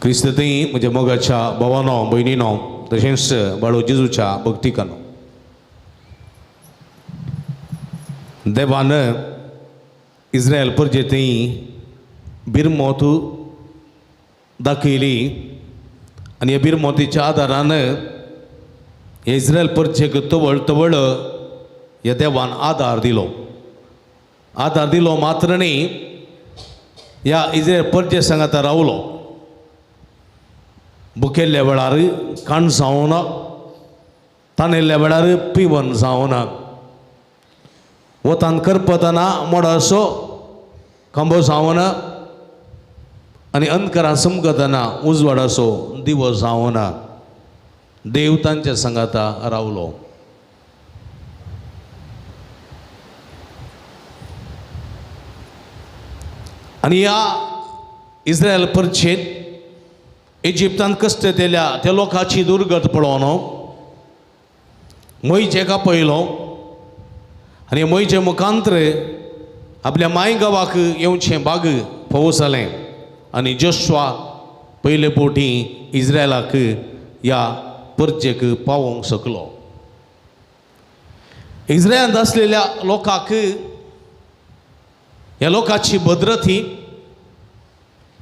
क्रिस्त थंय म्हज्या मोगाच्या भावानो भयणीनो तशेंच बाळू जेजूच्या भक्तिकानो, देवान इस्रायल परजे थंय बिरमोत दाखयली आनी ह्या बिरमोतीच्या आदारान इस्रायल परजेक तवळ तवळ ह्या देवान आदार दिलो. आदार दिलो मात्र न्ही, ह्या इस्रायल परजे सांगाता रावलो. भुकेल्ल्या वेळार काण जावना, तानेल्ल्या वेळार पिवन जावना, वतान करपतना मोडासो खांबो जावना आनी अंधकारान समकतना उजवाडाचो दिवो जावना. देव तांच्या सांगाता रावलो. आनी ह्या इस्रायल परचेत इजिप्तान कश्ट दिल्या त्या लोकांची दुर्गत पळोवन मोयजेक आपयलो आनी मोयजे मुखांत्र आपल्या माय गांवाक येवचें बाग फावो जालें आनी जोशुआ पयले फावटी इस्रायलाक ह्या परजेक पावोवंक शकलो. इस्रायलांत आसलेल्या लोकांक ह्या लोकांची भद्रती,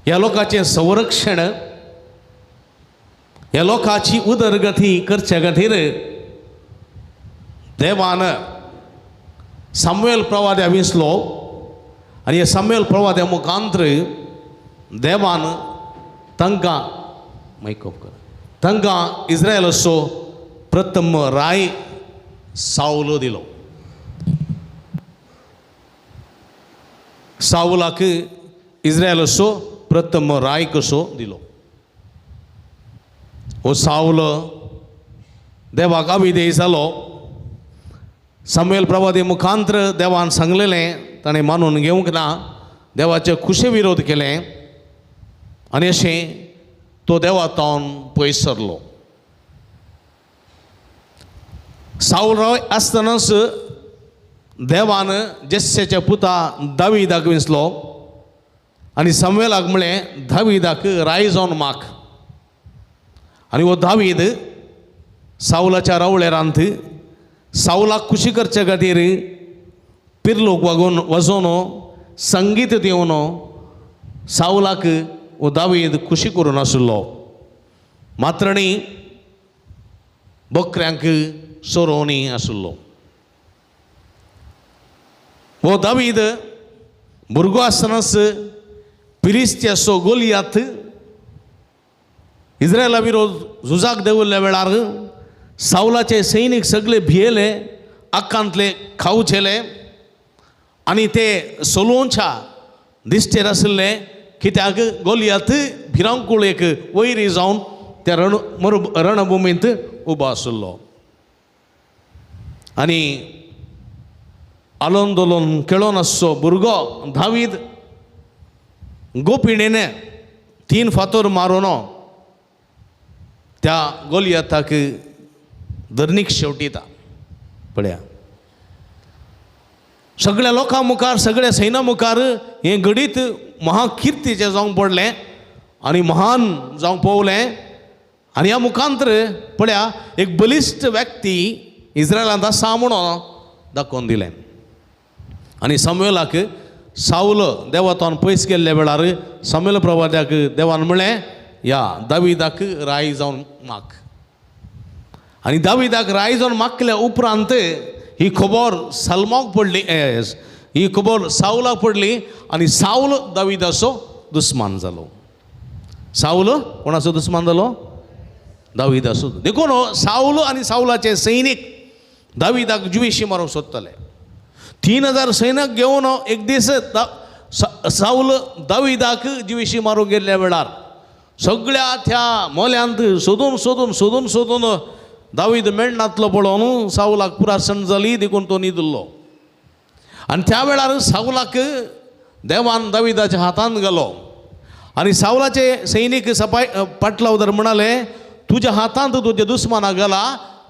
ह्या लोकांचें संरक्षण, ह्या लोकांची उदरगती करचे खातीर देवान सामुएल प्रवाद्या विसलो आनी ह्या सामुएल प्रवाद्या मुखांत्र देवान तांकां मायक ऑफ कर, तांकां इस्रायलाचो प्रथम राय सावलो दिलो. सावलाक इस्रायलाचो प्रथम राय कसो दिलो. हो सावल देवाक अविधेय जालो. सामुएल प्रवादी मुखांत्र देवान सांगलेलें ताणें मानून घेवंक ना, देवाचे खुशे विरोध केलें आनी अशें तो देवा तावन पयस सरलो. सावल राय आसतनाच देवान जेस्सेच्या पुता दावीदाक विंचलो आनी सामुएलाक म्हळें दावीदाक राय जावन माग. आनी हो दावीद सावलाच्या रावळेरांत सावलाक खुशी करचे खातीर पिर्लोक वागोवन वाजोवन संगीत दिवन सावलाक हो दावीद खुशी करून आशिल्लो. मात्र न्ही बकऱ्यांक सोरोवनी आशिल्लो. हो दावीद भुरगो आसतनाच फिलिस्त्याचो गोलियात इस्रायला विरोध झुजाक देंवल्ल्या वेळार सावलाचे सैनीक सगळे भियेले, आकांतले खावचेले आनी ते सोलोवच्या दिश्टेर आशिल्ले कित्याक गोलियात भिरांकूळ एक वैरी जावन त्या रणभुमींत उबो आशिल्लो. आनी आलोन दोलोन खेळोन आसचो भुरगो दावीद गोपिणेन 3 फातोर मारून त्या गोलियाताक धरणीक शेवटिता. पळया सगळ्या लोकां मुखार सगळ्या सैन्या मुखार हें घडीत महाकिर्तीचें जावंक पडलें आनी महान जावंक पावलें. आनी ह्या मुखांत्र पळया एक बलिश्ट व्यक्ती इस्रायलांत आसा म्हणून दाखोवन दिलें. आनी सामुएलाक सावल देवातून पयस गेल्ल्या वेळार सामुएल प्रवाद्याक देवान म्हळें ह्या दावीदाक राय जावन माग. आनी दावीदाक राय जावन मागल्या उपरांत ही खबर सलमाक पडली, ही खबर सावलाक पडली आनी सावल दावीदाचो दुस्मान जालो. सावल कोणाचो दुस्मान जालो? दावीदाचो. देखून सावल आनी सावलाचे सैनीक दावीदाक जुवेशी मारूंक सोदताले. 3000 सैनिक घेवन एक दीस सावल दावीदाक जिवेशी मारूंक गेल्ल्या वेळार सगळ्या त्या मोल्यांत सोदून सोदून सोदून सोदून दावीद मेळनातलो पळोवन सावलाक पुरासण जाली, देखून तो न्हिदिल्लो. आनी त्या वेळार सावलाक देवान दावीदाच्या हातांत घालो आनी सावलाचे सैनीक सपाय पाटलावदर म्हणाले तुज्या हातांत तुज्या दुस्मानाक घाला,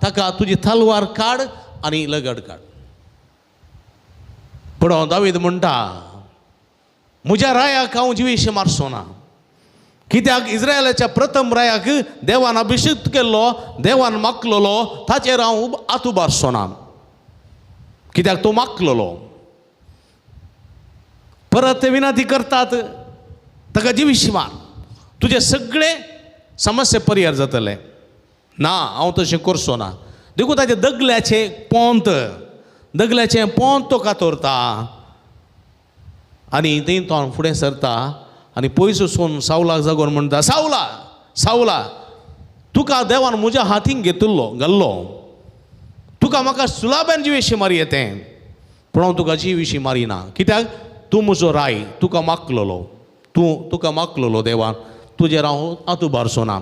ताका तुजी तलवार काड आनी लगड काड. पूण दावीद म्हणटा म्हज्या रायाक हांव जिवेशी मारचो ना, कित्याक इस्रायलाच्या प्रथम रायाक देवान अभिषिक्त केल्लो, देवान मागलेलो, ताचेर हांव हात उबारचो ना, कित्याक तो मागलेलो. परत ते विनंती करतात, ताका जिविशी मार, तुजे सगळे समस्या परिहार जातले. ना, हांव तशें करचो ना. देखून ताचे दगल्याचें पोंत, दगल्याचें पोंत तो कातरता आनी थंय तो फुडें सरता आनी पयस वचून सावलाक जागोवन म्हणटा, सावला, सावला, तुका देवान म्हज्या हातीन घेतिल्लो घाल्लो, तुका म्हाका सुलाब्यान जिवेशी मारी येतें, पूण हांव तुका जिविशी मारिना, कित्याक तूं म्हजो राय, तुका मागलेलो, तूं तुका मागलेलो देवान, तुजेर हांव हात उबारचो ना.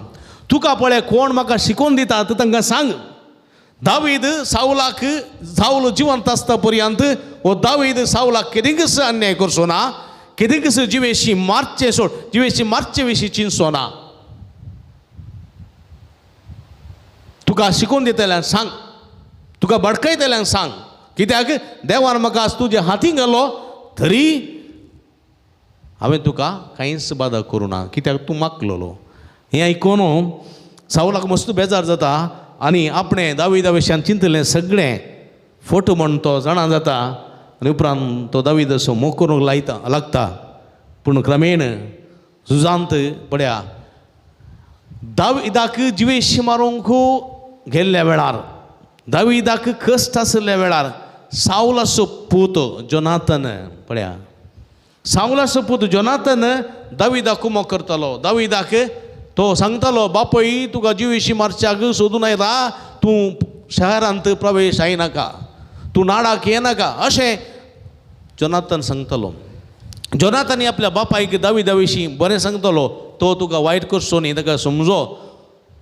तुका पळय कोण म्हाका शिकोवन दिता तर तांकां सांग. दावीद सावलाक, सावल जिवंत आसता पर्यंत हो दावीद सावलाक केदींकच अन्याय करचो ना, केदींकच जिवेशी मारचें सोड, जिवेशी मारचे विशीं चिंतचो ना. तुका शिकोवन दितल्यांक सांग, तुका भडकयतल्यांक सांग, कित्याक देवान म्हाका आज तुज्या हातीन घालो तरी हांवें तुका कांयच बादा करूं ना, कित्याक तूं मागलेलो. हें आयकून सावलाक मस्त बेजार जाता आनी आपणें दाविदा विशयान चिंतलें सगळें फोटो म्हण तो जाणा जाता आनी उपरांत तो दावीद असो मोग करूंक लायता लागता. पूण क्रमेण झुजांत पळया दाविदाक जिवेश मारूंक गेल्ल्या वेळार, दाविदाक कश्ट आशिल्ल्या वेळार सावलाचो पूत जोनाथन, पळया सावलाचो पूत जोनाथन दाविदाक कुमो करतालो. दाविदाक तो सांगतालो, बापय तुका जिवेशी मारच्याक सोदून आयला, तूं शहरांत प्रवेश आयनाका, तूं नाडाक येनाका, अशें जोनाथन सांगतालो. जोनाथान आपल्या बापायक दाविदा विशीं बरें सांगतालो, तो तुका वायट करचो न्ही, ताका समजो.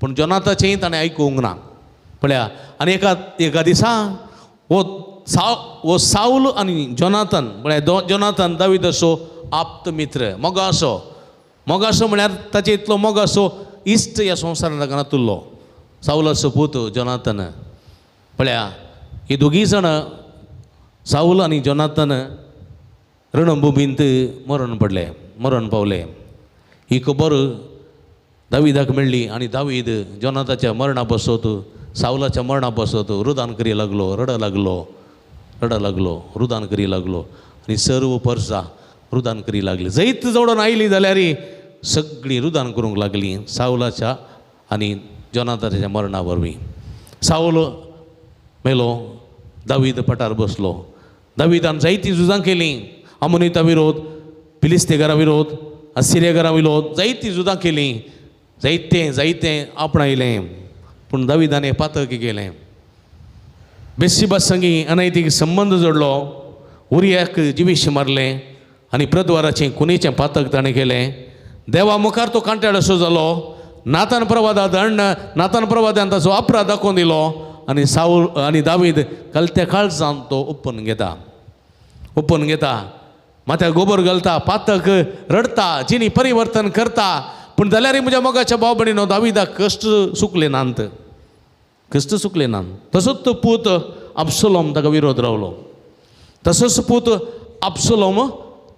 पूण जोनाथाचेंय ताणें आयकूंक ना. पळया आनी एका दिसा हो सावल आनी जोनाथन, म्हळ्यार जोनाथन दाविदाचो आप्त मित्र, मोगासो, मोगासो म्हळ्यार ताचे इतलो मोगासो इश्ट ह्या संवसारान ताका नातुल्लो, सावलाचो पूत जोनाथन. पळया ही दोगीय जाणां सावल आनी जोनाथन रणभुमींत मरण पडले, मरण पावले. ही खबर दाविदाक मेळ्ळी आनी दावीद जोनाथाच्या मरणा पासत, सावलाच्या मरणा पासत रुदान करी लागलो, रड लागलो, रड लागलो, रुदान करी लागलो आनी सर्व परसा रुदान करी लागली. जैत जोडून आयली जाल्यार सगळीं रुदान करूंक लागलीं सावलाच्या आनी जोनाथाच्या मरणा वरवीं. सावल मेलो, दावीद पटार बसलो. दावीदान जायतीं झुजां केलीं, अमोनिता विरोध, फिलिस्तेगारा विरोध, असिरियागारा विरोध, जायतीं झुजां केलीं, जायतें जायतें आपणायलें. पूण दावीदान हें पातक केलें, बेस्सिबा संगी अनैतीक संबंद जोडलो, उरियाक जिवीश मारलें आनी प्रद्वाराचें कुनीचें पातक ताणें केलें. देवा मुखार तो कांट्याळ असो जालो. नातान प्रवादा दंड, नातान प्रवादान ताचो अपराध दाखोवन दिलो आनी सावल आनी दावीद कलत्या काळजान तो ओपन घेता, ओपन घेता, माथ्यार गोबर घालता, पातक रडटा, जिणी परिवर्तन करता. पूण जाल्यार म्हज्या मोगाच्या भाव भयणीनो दाविदाक कश्ट सुकले नात, कश्ट सुकले नात. तसोच तो पूत अब्सलोम ताका विरोध रावलो, तसोच पूत अब्सलोम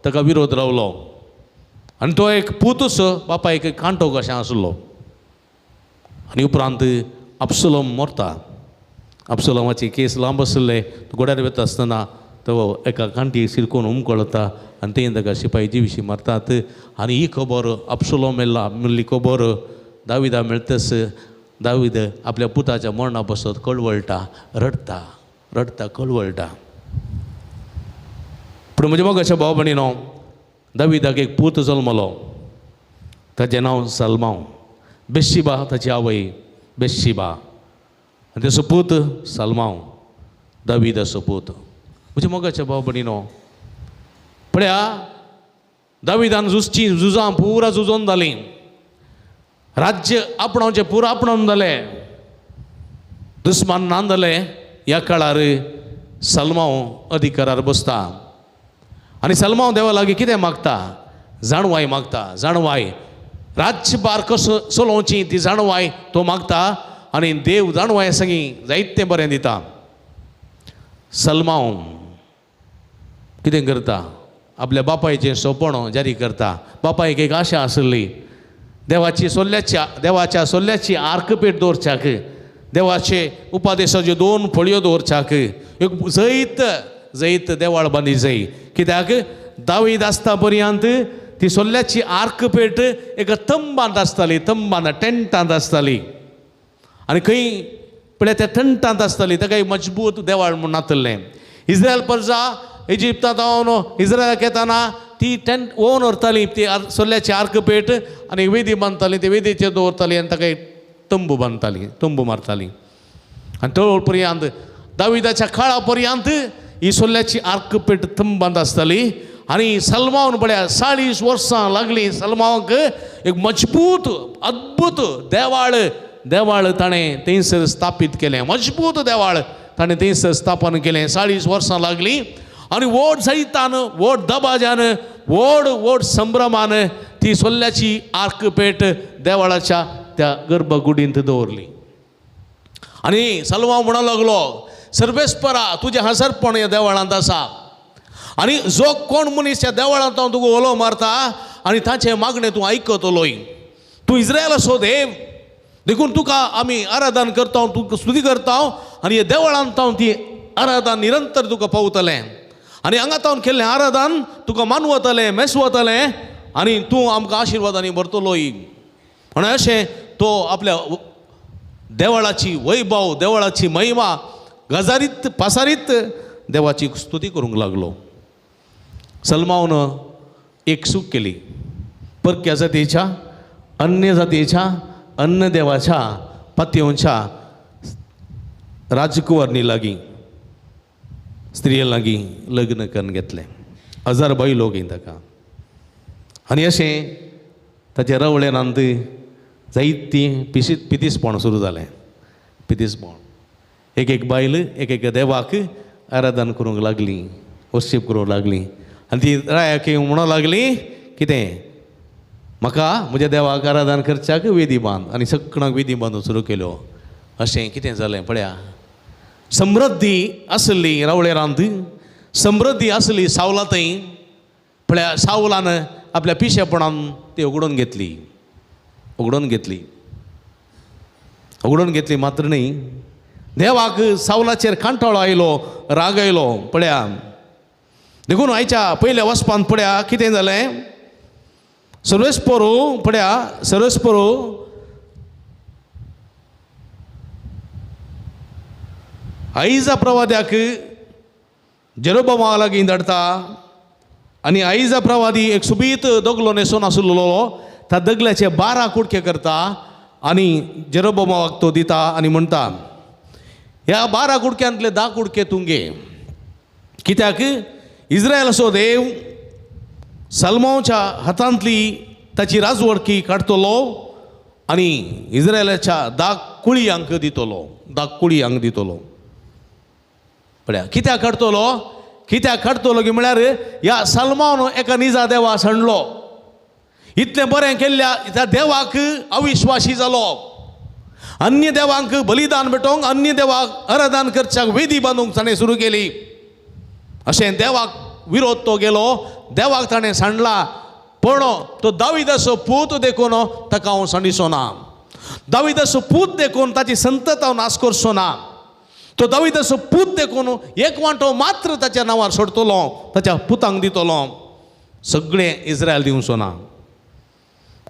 ताका विरोध रावलो आनी तो एक पूतच बापायक कांटो कशें आसलो. आनी उपरांत अब्सलोम मरता. अब्सलोमाची केस लांब आसले, घोड्यार वता आसतना तो एका कांटी सिरकून उमकळता आनी ते ताका शिपाय जिविशी मारतात. आनी ही खबर अब्सलोम मेल्ला मेल्ली खबर दाविदा मेळटच दावीद आपल्या पुताच्या मरणा पासत कळवळटा, रडटा, रडटा, कळवळटा. पूण म्हज्या मोगाच्या भाव भयणीनो दाविदाक एक पूत जल्मलो, ताचें नांव सलमांव. बेशिबा ताची आवय, बेशिबा, आनी ताचो पूत सलमांव, दाविदाचो पूत. म्हज्या मोगाच्या भाव भयणीनो पळया दाविदान झुजची झुजां पुरा झुजोन जालीं, राज्य आपणावचें पुरा आपणावन जालें, दुस्मान ना जालें. ह्या काळार सलमांव अधिकारार बसता आनी सलमांव देवा लागीं कितें मागता? जाणवाय मागता, जाणवाय, राज्यभार कसो चलोवची ती जाणवाय तो मागता आनी देव जाणवाय संगी जायतें बरें दिता. सलमांव कितें करता? आपल्या बापायचें सोपण जारी करता. बापायक एक आशा आसली, देवाची सोल्ल्याची देवाच्या सोल्ल्याची आर्कपेट दवरच्याक, देवाचे उपादेशाच्यो दोन फळयो दवरच्याक एक जैत जैत देवाळ बांदी जाय. कित्याक दावीद आसता पर्यंत ती सोल्ल्याची आर्कपेट एका तंबांत आसताली, तंबांत टेंटांत आसताली आनी खंय पळय त्या टेंटांत आसताली. ताका एक मजबूत देवाळ म्हूण नातलें. इस्रायल प्रजा इजिप्तांत इस्रायलाक येताना ती टेंट ओन व्हरताली, ती सोल्ल्याची आर्कपेट आनी वेदी बांदताली, ती वेदीचेर दवरताली आनी ताका एक तंबू बांदताली, तंबू मारताली. आनी तळ पर्यंत दाविदाच्या काळा पर्यंत ही सोल्ल्याची आर्कपेट तंबांत आसताली. आनी सलमावन पळया 40 वर्सां लागलीं सलमावांक एक मजबूत अद्भूत देवाळ देवाळ ताणें थंयसर स्थापीत केलें. मजबूत देवाळ ताणें थंयसर स्थापन केलें. 40 वर्सां लागलीं आनी व्हड जैतान, व्हड दबाज्यान, व्हड व्हड संभ्रमान ती सोल्ल्याची आर्कपेट देवाळाच्या त्या गर्भगुडींत दवरली. आनी सलमाव म्हणूंक लागलो, सर्वेस्परा तुजें हसरपण ह्या देवळांत आसा आनी जो कोण मनीस ह्या देवळांत हांव तुका उलो मारता आनी ताचें मागणें तूं आयकतलोय. तूं इस्रायलाचो देव, देखून तुका आमी आराधन करता, तुका स्तुती करता आनी ह्या देवळांत हांव ती आराधन निरंतर तुका पावतलें आनी हांगा तावन केल्लें आराधन तुका मानवतलें, मेसवतलें आनी तूं आमकां आशिर्वादांनी भरतलोय. आनी अशें तो आपल्या देवळाची वैभव, देवळाची महिमा गजारीत पासारीत देवाची स्तुती करूंक लागलो. सलमावन एक चूक केली, परक्या जातीच्या, अन्य जातीच्या, अन्य देवाच्या पातयेवच्या राजकुंवरणी लागीं, स्त्रिये लागीं लग्न करून घेतलें. 1000 बायलो घेवन ताका. आनी अशें ताच्या रवळेनांत जायतीं पिशी पितीसपण सुरू जालें. पितीसपण, एक एक बायल एक एक देवाक आराधन करूंक लागली, वर्शीप करूंक लागली आनी ती रायाक म्हणूंक लागली कितें, म्हाका म्हज्या देवाक आराधन करच्याक वेदी बांद. आनी सगळ्यांक वेदी बांदून सुरू केल्यो. अशें कितें जालें पळया, समृद्धी आसली रावळेरांत, समृद्धी आसली सावला थंय. पळया सावलान आपल्या पिशेपणान ती उगडून घेतली, उगडून घेतली, उगडून घेतली मात्र न्ही, देवाक सावलाचेर कांटाळो आयलो, राग आयलो. पळया देखून आयच्या पयल्या वचपान पळया कितें जालें, सर्वेस्पोरू पळया सर्वेस्पोरू आयजा प्रवाद्याक जेरोबामा लागीं धाडटा आनी आयजा प्रवादी एक सुबीत दगलो न्हेसून आसलेलो, त्या दगल्याचे 12 कुडके करता आनी जेरोबामाक तो दिता आनी म्हणटा, ह्या 12 कुडक्यांतले 10 कुडके तूं घे, कित्याक इस्रायलाचो देव सलमावच्या हातांतली ताची राजवडकी काडटलो आनी इस्रायलाच्या 10 कुळयांक दितलो, 10 कुळयांक दितलो. पळया कित्याक काडटलो, कित्याक काडटलो की म्हळ्यार ह्या सलमावन एका निजा देवा सांडलो, इतलें बरें केल्ल्या त्या देवाक अविश्वासी जालो, अन्य देवांक बलिदान भेटोवंक, अन्य देवाक आराधन करच्याक वेदी बांदूंक ताणें सुरू केली. अशें देवाक विरोध तो गेलो, देवाक ताणें सांडला. पूण तो दाविदाचो पूत देखून ताका हांव सांडिचो ना, दाविदाचो पूत देखून ताची संतत हांव नाश करचो ना, तो दाविदाचो पूत देखून एक वांटो मात्र ताच्या नांवार सोडटलो, ताच्या पुतांक दितलो, सगळें इस्रायल दिवचो ना.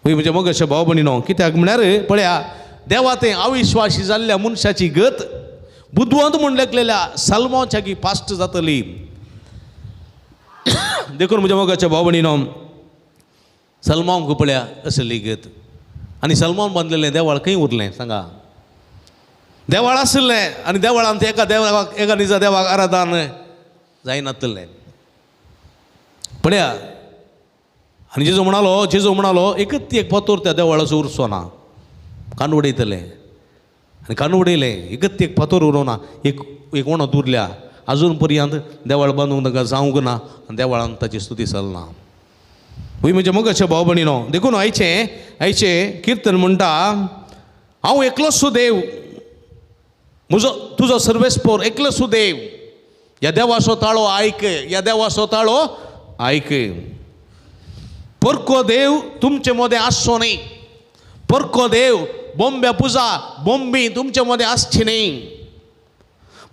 हय म्हणजे मगशे भाव भयणीनो, कित्याक म्हळ्यार पळया देवा तें अविश्वासी जाल्ल्या मनशाची गत बुदवंत म्हूण लेखलेल्या सलमाच्या की पास्ट जातली. देखून म्हज्या मोगाच्या भाव भयणीनो, सलमांक पळया असली गत. आनी सलमान बांदलेलें देवाळ खंय उरलें सांगा? देवाळ आशिल्लें आनी देवळांत एका देवाक, एका निजा देवाक आराधन जायनातलें. पळया आनी जेजू म्हणालो, जेजू म्हणालो एकच एक फातोर त्या देवळाचो उरचो ना, कान उडयतले. आनी कान उडयलें, एकच एक फातोर उरोना, एक एक वणत उरल्या. अजून पर्यंत देवळ बांदूंक ताका जावंक ना आनी देवळांत ताची स्तुती चलना. हय म्हणजे मोगाचे भाव भयणीनो, देखून आयचें आयचें किर्तन म्हणटा, हांव एकलोच देव, म्हजो तुजो सर्वेस्पोर एकलोच देव, ह्या देवाचो ताळो आयक, ह्या देवाचो ताळो आयक. परको देव तुमचे मदें आसचो न्ही. परको देव बोंब्या पुजा बोंबी तुमचे मदें आसची न्ही.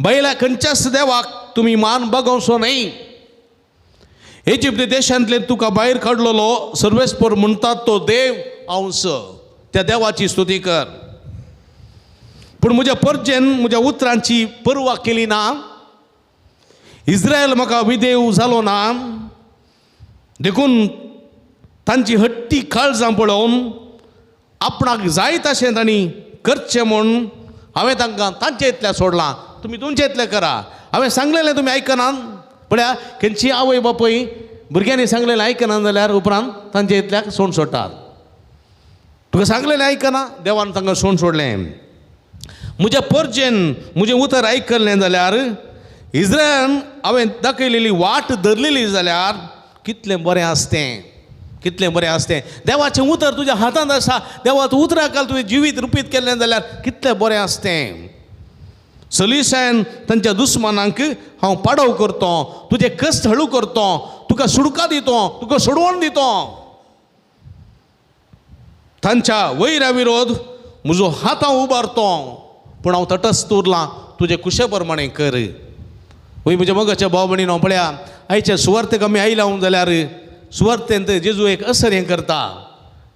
बैला खंयच्याच देवाक तुमी मान बगोवचो न्हय. इजिप्त देशांतले तुका भायर काडलेलो सर्वेस्पर म्हणटात तो देव हांवच, त्या देवाची स्तुती कर. पूण म्हज्या परजेन म्हज्या उतरांची पर्वा केली ना, इस्रायल म्हाका विदेव जालो ना, देखून तांची हट्टी काळजां पळोवन आपणाक जाय तशें तांणी करचें म्हूण हांवें तांकां तांचे इतलें सोडलां. तुमी तुमचे इतलें करा, हांवें सांगलेलें तुमी आयकनात. पळया खंयची आवय बापूय भुरग्यांनी सांगलेलें आयकना जाल्यार उपरांत तांचे इतल्याक सोण सोडटात. तुका सांगलेलें आयकना, देवान तांकां सोण सोडलें. म्हज्या परजेन म्हजें उतर आयकल्लें जाल्यार, इस्रायलान हांवें दाखयलेली वाट धरलेली जाल्यार कितलें बरें आसतें, कितलें बरें आसतें. देवाचें उतर तुज्या हातांत आसा, देवाचें उतरा काल तुवें जिवीत रुपीत केल्लें जाल्यार कितलें बरें आसतें. सलीसायन तांच्या दुस्मानांक हांव पाडव करतो, तुजें कश्ट हळू करतो, तुका सुडका दितो, तुका सोडवण दितो. तांच्या वैरा विरोध म्हजो हात हांव उबारतो, पूण हांव तटस्थ उरलां, तुजे कुशे प्रमाणें कर. वय म्हज्या मोगाच्या भाव भयणीनो, पळया आयच्या सुवार्तेक आमी आयल्या जाल्यार सुवार्तेंत जेजू एक असर हें करता,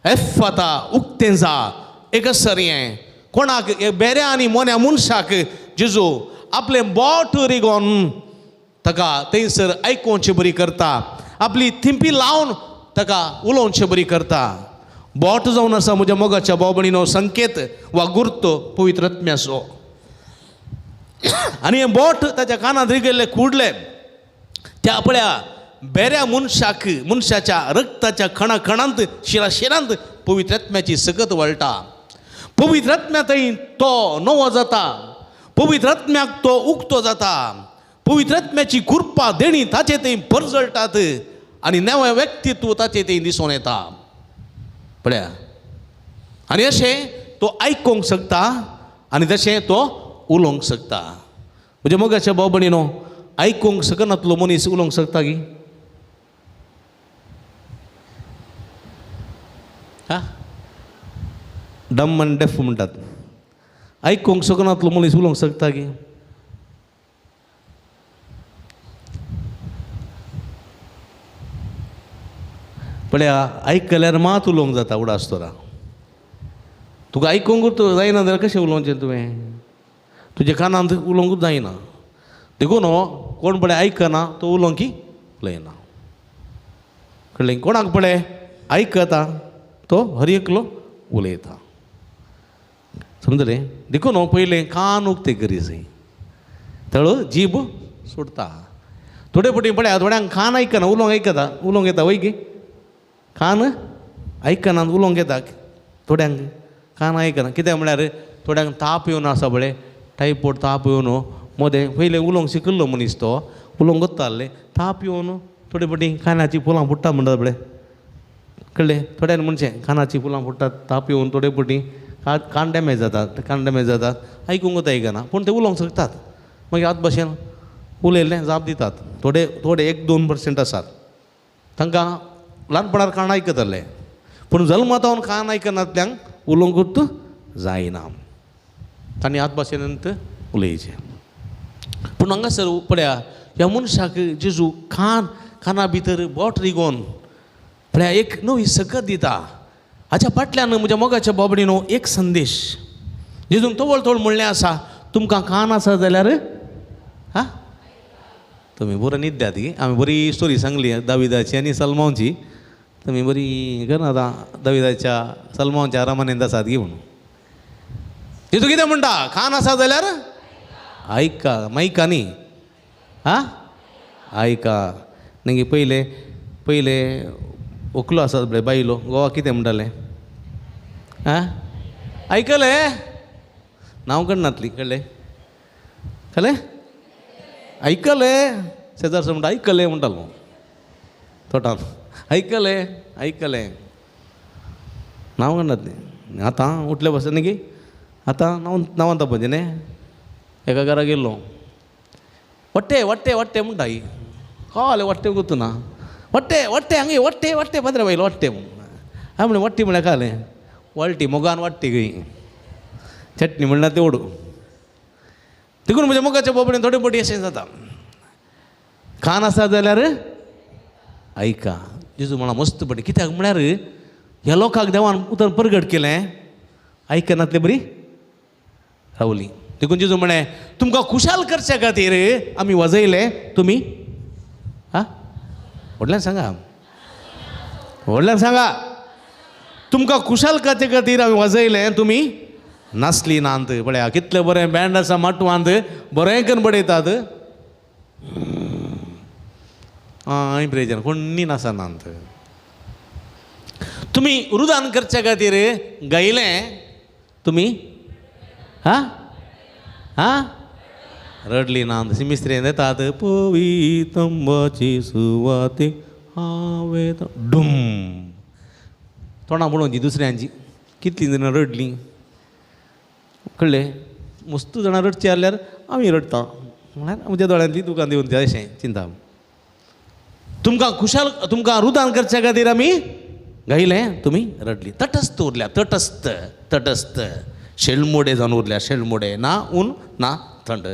एफ आतां उक्तें जा, एक असर हें कोणाक बेऱ्या आनी मोन्या मनशाक जेजू आपलें बोट रिगोन ताका थंयसर आयकोवचे बरी करता, आपली थिंपी लावन ताका उलोवचे बरी करता. बोट जावन आसा म्हज्या मोगाच्या भाव भयणीनो संकेत वा गुर्त पवित्र आत्म्याचो. आनी हें बोट ताच्या कानांत रिगयल्लें कुडलें त्या पळया बेऱ्या मनशाक, मनशाच्या रक्ताच्या खणा खणांत शिरा शिरांत पवित्र आत्म्याची सकत वळटा. पवित्र आत्म्या थंय तो नवो जाता, पवित्र आत्म्याक तो उक्तो जाता, पवित्र आत्म्याची कृपा देणी ताचे थंय परजळटात आनी नवें व्यक्तित्व ताचे थंय दिसून येता. पळया आनी अशें तो आयकूंक शकता आनी तशें तो उलोवंक शकता. म्हज्या मोगाच्या भाव भयणीनो, आयकूंक शकनातलो मनीस उलोवंक शकता की? हा, डम आनी डेफ म्हणटात. आयकूंक शकनातलो मनीस उलोवंक शकता की? पळया आयकल्यार मात उलोवंक जाता. उडास तोरा तुका आयकूंक जायना जाल्यार कशें उलोवचें तुवें? तुज्या कानांत उलोवंकूच जायना. देखून कोण पळय आयकना तो उलोवंक की उलयना. कळ्ळें? कोणाक पळय आयकता तो हर एकलो उलयता. समजलें? देखून पयलें कान उक्ते करी जाय, तळ जीब सोडता. थोडे पटी पळय थोड्यांक कान आयकना, उलोवंक आयकता, उलोवंक येता वय की कान आयकना उलोवंक येता. थोड्यांक कान आयकना, कित्याक म्हळ्यार थोड्यांक ताप येवन आसा पळय, टायफॉयड ताप येवन मदें पयलें उलोवंक शिकिल्लो मनीस तो उलोवंक वताले, ताप येवन थोडे पटी कानाचीं फुलां फुट्टा म्हणटात पळय, कळ्ळें? थोड्यांनी म्हणचें कानाचीं फुलां फुट्टात, ताप येवन थोडे पटी कान डॅमेज जातात, कान डॅमेज जातात, आयकूंक आयकना, पूण ते उलोवंक शकतात. मागीर आत भाशेन उलयल्लें जाप दितात. थोडे थोडे 1-2% आसात तांकां ल्हानपणार कान आयकताले, पूण जल्मातावन कान आयकनातल्यांक उलोवंकूच जायना, तांणी आत भाशेन उलयचें. पूण हांगासर पळया ह्या मनशाक जेजू कान काना भितर बोट रिगोवन पळया एक नवी सकत दिता. हाच्या फाटल्यान म्हज्या मोगाच्या बाबडीनो एक संदेश जेजून तवळ तवळ म्हणलें आसा, तुमकां कान आसा जाल्यार हा तुमी बरो न्हिद्यात की आमी बरी स्टोरी सांगली दाविदाची आनी सलमांवची, तुमी बरी करना आतां दाविदाच्या सलमांवच्या आरामानेंत आसात की म्हणून. जेजू कितें म्हणटा? कान आसा जाल्यार आयका, मायका न्ही, हा आयका. मागीर पयलें पयलें व्हंकलो आसा पळय बायलो, गोवा कितें म्हणटालें? आं आयकलें? नांव कडनातली, कळ्ळें? कळ्ळें? आयकलें? शेजारचो म्हणटा आयकलें म्हणटालो तोटान, आयकलें आयकलें नांव कडनातलें. आतां उठले बसून न्ही की आतां नांव नांवान तापोवचें न्ही. एका घरा गेल्लो, वट्टे वट्टे वट्टे म्हणटा ही, कळ्ळें वट्टे गुतू ना, वट्टे वट्टे हांगा वट्टे वट्टे पत्रे बायलो वट्टे म्हूण. हांवें म्हणलें वट्टी म्हळ्यार कळ्ळें? वाळटी मोगान वाडटी गई चटणी म्हणल्यार तेवडू. देखून म्हज्या मोगाच्या बोबडेन थोडे फावटी अशें जाता. कान आसा जाल्यार आयका. जेजू म्हणा मस्त पडटा. कित्याक म्हळ्यार ह्या लोकांक देवान उतर परगट केलें, आयकनातले बरी रावली. देखून जेजू म्हळें तुमकां खुशाल करच्या खातीर आमी वाजयलें, तुमी आं व्हडल्यान सांगा, व्हडल्यान सांगा, तुमकां खुशाल करचे खातीर आमी वाजयलें, तुमी नासली नात. पळया कितलें बरें बँड आसा माटवांत, बरें करून बडयतात, आं प्रेजन कोण्णी नासनात. तुमी रुदान करच्या खातीर गायलें, तुमी आं आं रडली नात. सिमिस्त्रेन येतात पवितंबाची सुवाते हांवें डुम तोंडां पळोवची दुसऱ्यांची. कितलीं जाणां रडलीं कळ्ळें? मस्त जाणां रडचीं जाल्यार आमी रडटा म्हळ्यार आमच्या दोळ्यांतली दुकान दिवन अशें चिंता. तुमकां खुशाल, तुमकां रुदान करच्या खातीर आमी गायलें, तुमी रडली. तटस्थ उरल्या, तटस्थ, तटस्थ शेळमोडे जावन उरल्या, शेळमोडे, ना ऊन ना थंड.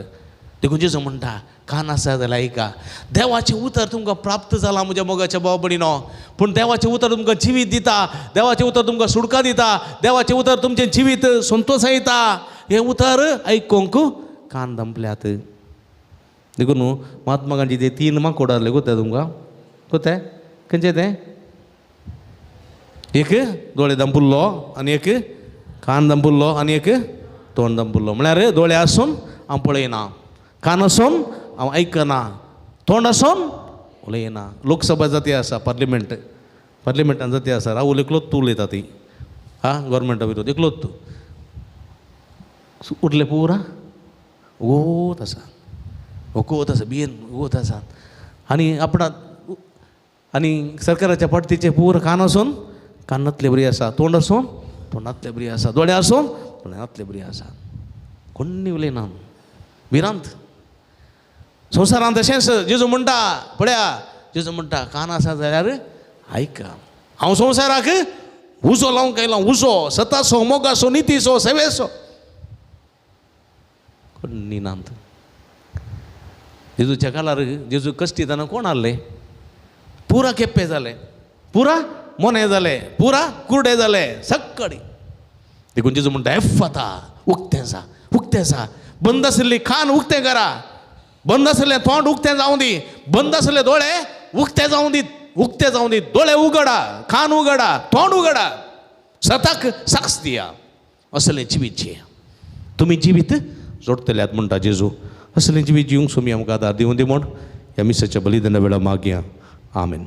देखून जेजू म्हणटा कान आसा जाल्यार आयका. देवाचें उतर तुमकां प्राप्त जालां म्हज्या मोगाच्या भाव भयणीनो, पूण देवाचें उतर तुमकां जिवीत दिता, देवाचें उतर तुमकां सुटका दिता, देवाचें उतर तुमचें जिवीत संतोश येता. हें उतर आयकूंक कान दंपल्यात. देखून न्हू महात्मा गांधी ते 3 माकोड आहले कोत्या तुमकां कोत्या खंयचें तें? एक दोळे दंपुल्लो आनी एक कान दंपुल्लो आनी एक तोंड दंपुल्लो. म्हळ्यार दोळे आसून हांव पळयना, कान आसून हांव आयकना, तोंड आसून उलयना. लोकसभा जाती आसा, पार्लिमेंट, पार्लिमेंटान जाती आसा, राहुल एकलोच तूं उलयता ती आं गोवोरमेंटा विरोध एकलोच तूं उरले पुरा वोत आसा, वोत आसा, बियेन वोत आसा. आनी आपणा आनी सरकाराच्या पार्टीचे पुरा कान आसून कानांतले बरी आसा, तोंड आसून तोंडांतले बरी आसा, दोळे आसून दोळ्यांतले बरी आसा. कोण्णी उलयना, भिरांत. संवसारांत तशेंच जेजू म्हणटा पळया, जेजू म्हणटा कान आसा जाल्यार आयका. हांव संवसाराक उजो लावंक आयला, उजो सताचो, मोगाचो, नितीचो, सेवेचो. कोण्णी नात. जेजूच्या कालार जेजू कश्टी जाणा कोण आहले? पुरा केप्पे जाले, पुरा मोने जाले, पुरा कुर्डे जाले, सक्कडी. देखून जेजू म्हणटा एफाता, उक्तें जा, उक्तें जा. बंद आशिल्ली कान उक्तें करा, बंद आशिल्लें तोंड उक्तें जावं दी, बंद आशिल्ले दोळे उक्ते जावं दी, उक्ते जावं दी. दोळे उगडा, कान उगडा, तोंड उगडा, सताक साक्ष दिया. असलें जिवीत जिया, तुमी जिवीत जोडटल्यात म्हणटा जेजू. असलें जिवीत जिवंक सुमी आमकां आदार दिवं दी म्हूण ह्या मिसाच्या बलिदाना वेळा मागया. आमेन.